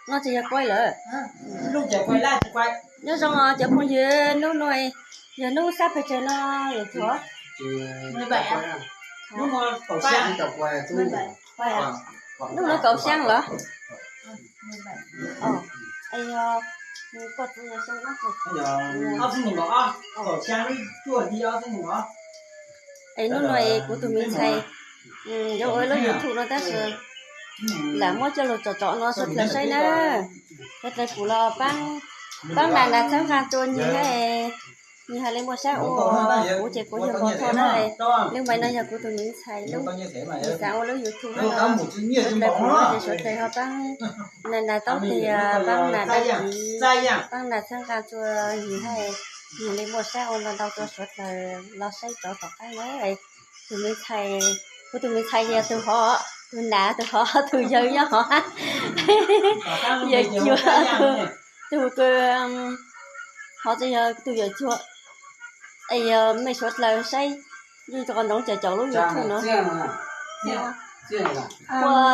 No tsis yog quay lawm. Nyob zoo os cov phooj ywg, hnub no yog hnub sab pes tsawg no yuav txog? Hnub no kaum xya los? Koj txiv yog xyoo ob txhiab nees nkaum, kaum xya lub cuaj hli ob txhiab nees nkaum. Es hnub no es kuv tus me ntxhais yuav ua lub YouTube no tab sis lam muab coj los tsom tsom no rau sawv daws saib na. Sawv daws pum los pab, pab nas nas txhawb nqa rua nws na. Nws hais li muaj sab ua, kuv ces kuv yog Npog Thoj na. Lub npe no yog kuv tus me ntxhais lub, nws xav ua lub YouTube no. Sawv daws pum no ces sawv daws ho pab nas nas taub tiag, pab nas đăng ký, pab nas txhawb nqa rua nws na. Nws li muaj sab ua ntau ntau rua sawv daws los saib rov tom qab na. Tus me ntxhais, kuv tus me ntxhais yog tus hov, tus nas tus hov tus yawg nyob hov. Yawg cuag tus, tus kws hov tsis yog tus yawg cuag. Es yog mej sawv daws saib, yeej rov qab ntsoov caum caum lub YouTube no. Ua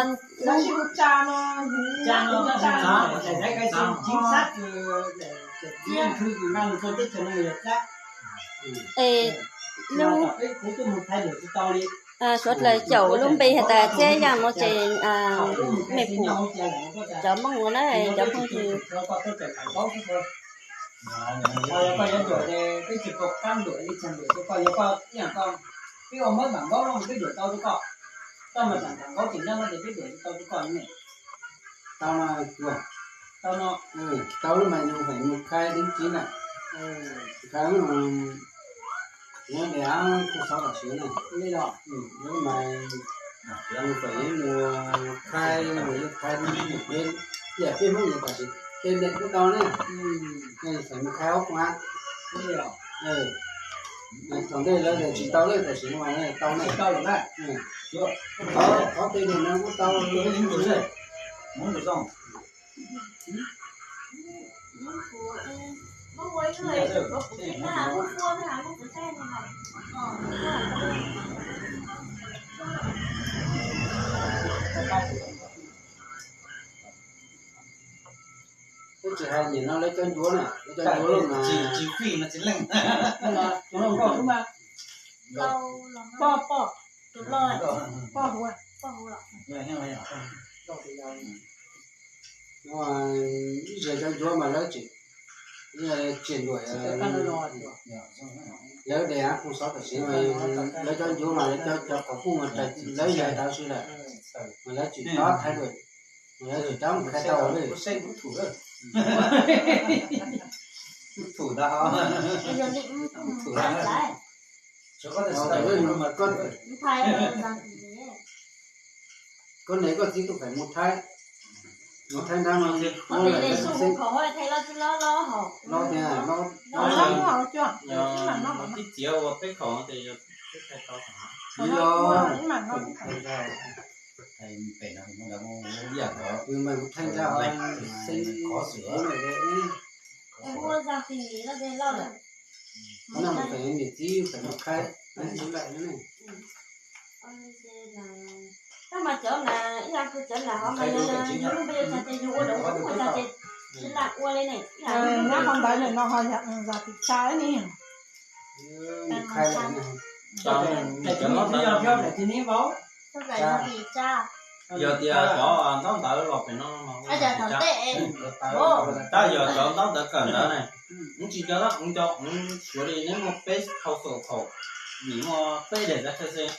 es lub, sawv daws caum lub npe has tas Txiab Yaj no ces mej pum cov Hmoob no na, cov phooj ywg. Tau no, tau no, tau lub mas yus feem mus khai deeb txiv na, khai lub mas, nyob li kuj xov tam sim na, lub mas yus feem mus khai, mus yus khai deeb txiv, yam peb Hmoob yus tam sim tej niam kuj tau na, feem mus khai ob pua. Thaum ntej lawv tias tsis tau lawm, tam sim no mas tau na. Qhov tej niam no kuj tau. Twb tsis hais nim no lawv cov ncuav na, lawv cov ncuav lawm mas. Poj, poj, tus loj, poj hu, poj hu los. Ib zaug cov ncuav mas lawv tseem, tseem luam, lawv de av phu xov tam sim mas lawv cov ncuav mas lawv cov, cov qhov phuj mas lawv yog tav si lawm, mas lawv tseem rov thaiv, mas lawv tseem rov mus khai tau li. Koj niam koj txiv kuj feem mus Thaib, mus Thaib nrab no, los tias, tib txiav ua peb khaum ces yog, yog, mus Thaib nrab, xeeb qhov xwm. Qhov no mas feem niam txiv feem mus Thaib, ib lawm ne. Tab mas cov na, ib yam li cov na ho mas yog yus lub npe yuav txog ces yus ua lawm, ua txog ces tsis lam ua li ne. Nyob qhov ntawd lawm no ho zam tim tsa ne. Yog tias cov ntaub ntawv los pem no, tab yog cov ntaub ntawv kawm ntawv ne, kuv tsis nco, kuv nco, kuv suav li neb muaj peb hauv xu khaum, vim muaj peb daim xov tooj xwb,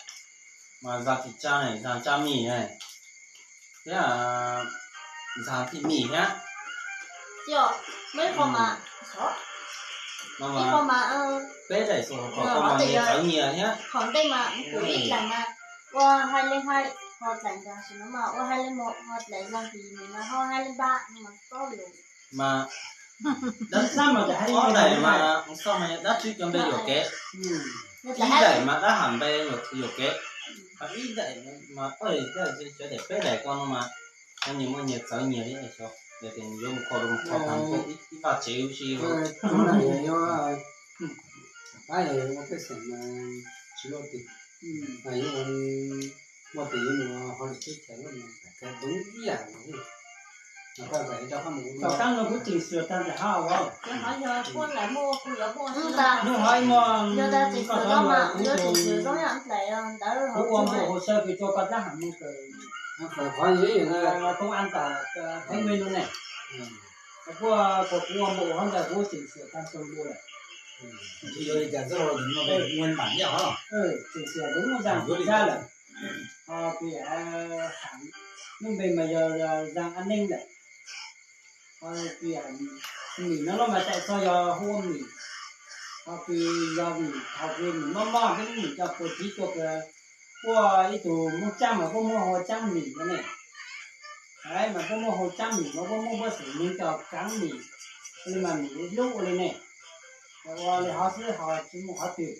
mas zam tim tsa ne, zam tsa mis ne, thiab zam tim mis thiab. Peb daim xu khaum mas nyias txawv nyias thiab. Ua hais li hais, ho dlaim ntawd sim no mas ua hais li mus, ho dlaim zog tis nim no ho hais li npaj mas txob lus. Mas dab, ob daim mas xoj mas dab tsi cov npe yuam kev. Ib daim mas dab ham npe yuam kev, ho ib daim mas cov daim peb daim ko no mas nyias muaj nyias txawv nyias li, yog tias yuav mus kho rau mus kho tag ib vaj tsev huv si. Pab ua pej xeem mas tsis muaj tis, mas yuav muaj tis yuav mus ho li teb chaws lawm mas txawv ib yam. Tom qab no kuv tseem xyuas tag nplaim hab as. Hnub hov ib muag koj tau mas kuv, kuv ua npaum hauv saw kws rua koj dlaab ham moog kawm toob ab tom Thái Nguyên no ne. Kuj kuas kuv ua npaum hov ntawd kuv tseem xyuas tag nrho npaum lawm. Tseem xyuas lug muaj zaj zaj lawm. Ho kws lub npe mas yog zaj ab neeb lawm. Ho kws Mim no los mas txhais txog yog hu ua Mim. Ho kws yog Mim thaum kws Mim mob mob peb lub Mim cov puas tiv cua kws puab ib tug Moob Tsaab mas puab muab hu ua Tsaab Mim no ne. Mas puab muab hu Tsaab Mim mas puab muab puab xeem neeg coj Kaav Mim, ua li mas Mim lub ua li ne. Ua li hov xwb ho tsis muaj qhov twg.